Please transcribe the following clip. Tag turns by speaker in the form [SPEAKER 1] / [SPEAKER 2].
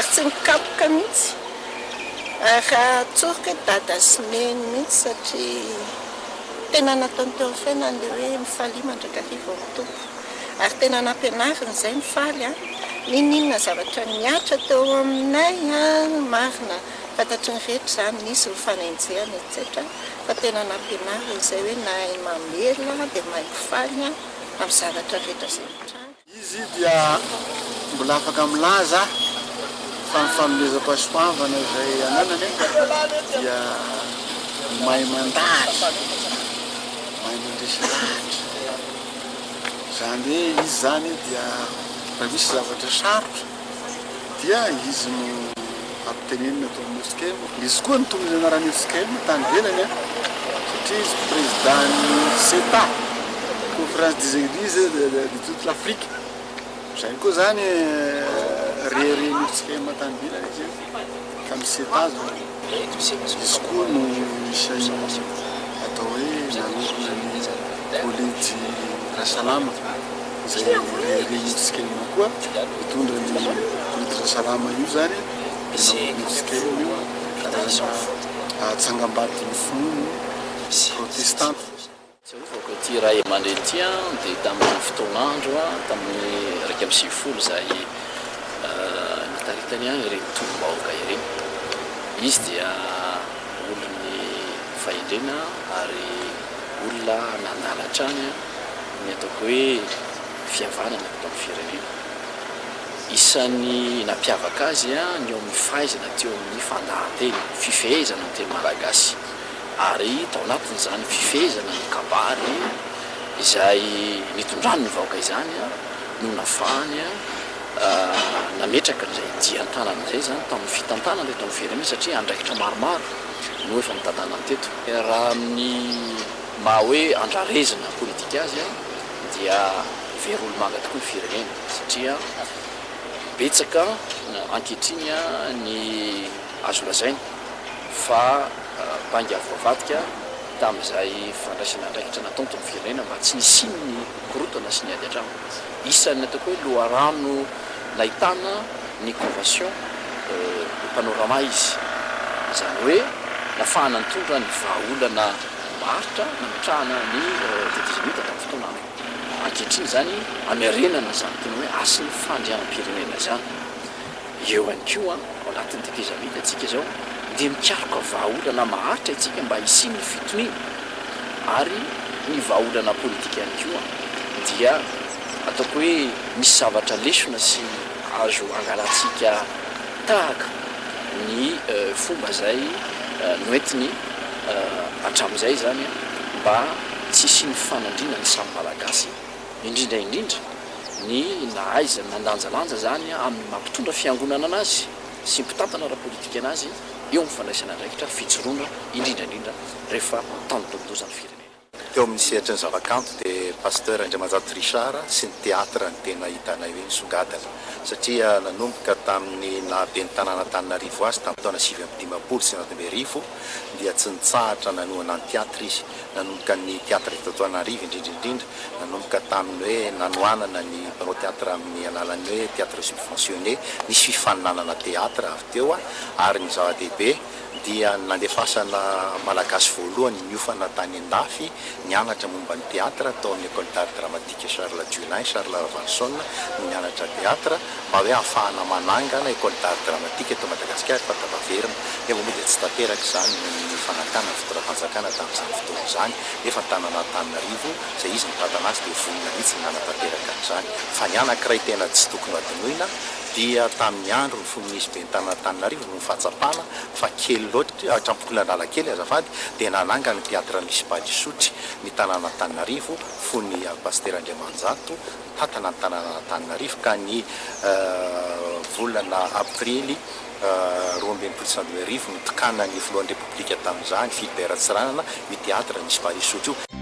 [SPEAKER 1] Ary tsy nikapoka mihitsy. Ary raha tsoriko hoe dada sy neny mihitsy satria tena nataony teo amin'ny fiainany ilay hoe mifalia mandrakariva ao amin'ny Tompo. Ary tena nampianariny izay mifaly an! N'inon'inona zavatra nihatra teo aminay an! Marina, fantatry ny rehetra izany, nisy ny fanenjehana etsetra fa tena nampianariny izay hoe nahay mamela dia mahay mifaly an! Amin'ny zavatra rehetra izay mitranga.
[SPEAKER 2] Izy dia mbola afaka milaza fa ny fanomezam-pahasoavana izay ananany dia mahay mandahatra, mahay mandresy lahatra. Izany hoe izy izany dia raha misy zavatra sarotra dia izy no ampitenenina ato amin'ny FKM. Izy koa nitondra ny anaran'ny FKM tany ivelany satria izy président-n'ny CETA, Conférence des Eglises de toute l'Afrique. Izay koa izany reharehan'ny FKM tany ivelany izy tamin'ny CETA izany. Izy koa no isan'ny atao hoe nanorina ny kolejy Rasalama izay reharehan'ny FKM koa mitondra ny kolejy Rasalama io izany dia naorina FKM io karazana tsangambaton'ny finoana protestanta.
[SPEAKER 3] Tsarovako ity ray aman-dreny ity dia tamin'ny fotoan'andro tamin'ny 91 izay nitaritany ireny tolom-bahoaka ireny. Izy dia olon'ny fahendrena ary olona nandala hatrany ny ataoko hoe fihavanana eto amin'ny firenena. Isan'ny nampiavaka azy ny eo amin'ny fahaizana teo amin'ny fandahan-teny, fifehezana ny teny malagasy. ary tao anatin'izany fifehezana ny kabary izay nitondrany ny vahoaka izany no nafahany nametraka an'izay dian-tanana izay izany tamin'ny fitantanana teto amin'ny firenena satria andraikitra maromaro no efa notantanany teto. Raha amin'ny maha hoe andrarezina politika azy dia very olomanga tokoa ny firenena satria betsaka ankehitriny ny azo lazaina fa bainga voavadika tamin'izay fandraisana andraikitra nataony tao amin'ny firenena mba tsy nisian'ny korontana sy ny ady an-trano. Isan'ny ataoko hoe loharano nahitana ny convention de panorama izy. Izany hoe nafahana nitondra ny vahaolana maharitra nametrahana ny tetezamita tamin'ny fotoan'andro. Ankehitriny izany hamerenana izany tena hoe hasin'ny fandrianam-pirenena izany. Eo ihany koa, ao anatin'ny tetezamita isika izao, dia mikaroka vahaolana maharitra isika mba hisian'ny fitoniana, ary ny vahaolana politika ihany koa dia ataoko hoe misy zavatra lesona sy azo angalantsika tahaka ny fomba izay noentiny hatramin'izay izany mba tsy hisian'ny fanandriana ny samy Malagasy. Indrindra indrindra ny nahaizany nandanjalanja izany amin'ny maha mpitondra fiangonana anazy sy mpitantana ara-politika anazy eo amin'ny fandraisana andraikitra fijoroana indrindra indrindra rehefa tandindomin-doza ny firenena.
[SPEAKER 4] Teo amin'ny sehatry ny zavakanto dia Pasteur Andriamanjato Richard sy ny teatra no tena hitanay hoe nisongadina satria nanomboka tamin'ny naha ben'ny tanàn'Antananarivo azy tamin'ny taona 1959 dia tsy nitsahatra nanohana ny teatra izy nanomboka ny teatra eto Antananarivo indrindra indrindra, nanomboka tamin'ny hoe nanohanana ny mpanao teatra amin'ny alalan'ny hoe teatra subventionné, nisy fifaninanana teatra avy teo ary ny zava-dehibe dia nandefasana Malagasy voalohany niofana tany an-dafy nianatra momba ny teatra tao amin'ny Ecole d'art dramatique Charles Dullin, Charles Ravaloson no nianatra teatra. Mba hoe ahafahana manangana école d'art dramatique eto Madagasikara fa tafaverina. Nefa moa dia tsy tanteraka izany noho ny fanankanan'ny fitondram-panjakana tamin'izany fotoana izany. Nefa ny tanàn'Antananarivo izay izy nitantana azy dia vonona mihitsy ny hanatanteraka an'izany. Fa ny anankiray tena tsy tokony ho adinoina dia tamin'ny androny fony nisy ben'ny tanàn'Antananarivo noho ny fahatsapana fa kely loatra, hatramin'ny Analakely azafady, dia nanangana ny Théâtre Municipal Isotry ny tanàn'Antananarivo fony Pasitera Andriamanjato Mitantana ny tanànan'Antananarivo ka ny volana aprily 2062 notokanan'ny filohan'ny Repoblika tamin'izany, Philibert Tsiranana, io teatra misy Paris Isotry io.